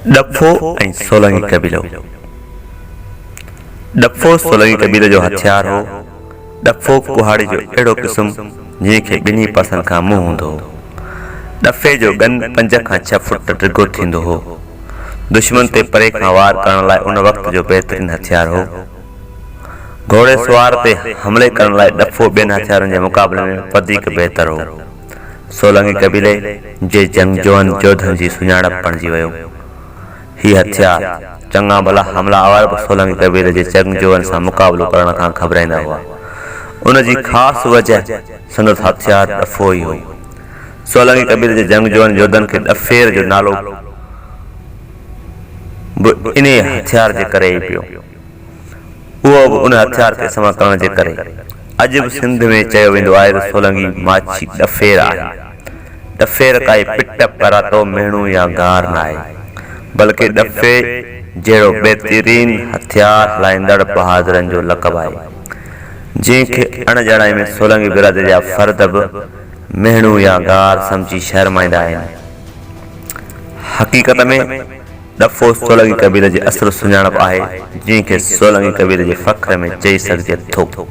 ڏڦو ۽ سولنگي قبيلو، ڏڦو سولنگي قبيلي جو هٿيار هو. ڏڦو ڪهاڙي جو اهڙو قسم جنهن کي ٻنهي پاسن کان منهن هوندو هو. ڏڦي جو ڳن پنج کان ڇهه فوٽ ڊگهو ٿيندو هو. دشمن تي پري کان وار ڪرڻ لاء ان وقت جو بهترين هٿيار هو. گهوڙي سوار تي حملي ڪرڻ لاء ڏڦو ٻين هٿيارن جي مقابلي ۾ وڌيڪ بهتر هو. سولنگي قبيلي جي جنگجوئن جوڌن جي سڃاڻپ بڻجي ويو. هي هٿيار، چڱا ڀلا حمله آور به سولنگي قبيلي جي جنگجوئن سان مقابلو ڪرڻ کان گهٻرائيندا هئا. ان جي خاص وجه سندس هٿيار ڏڦو ئي هو. سولنگي قبيلي جي جنگجوئن جوڌن کي ڏڦير جو نالو به انهيء هٿيار جي ڪري ئي پيو. اهو به ان هٿيار کي استعمال ڪرڻ جي ڪري. اڄ به سنڌ ۾ چيو ويندو آهي ته سولنگي ماڇي ڏڦير آهن. ڏڦير ڪائي پٽ، پراتو، مهڻو يا گار ناهي، بلڪه ڏڦي جهڙو بهترين هٿيار هلائيندڙ بهادرن جو لقب آهي، جنهن کي اڻ ڄاڻائي ۾ سولنگي برادري جا فرد به مهڻو يا گار سمجهي شرمائيندا آهن. حقيقت ۾ ڏڦو سولنگي قبيلي جي اصل سڃاڻپ آهي، جنهن کي سولنگي قبيلي جي فخر ۾ چئي سگهجي ٿو.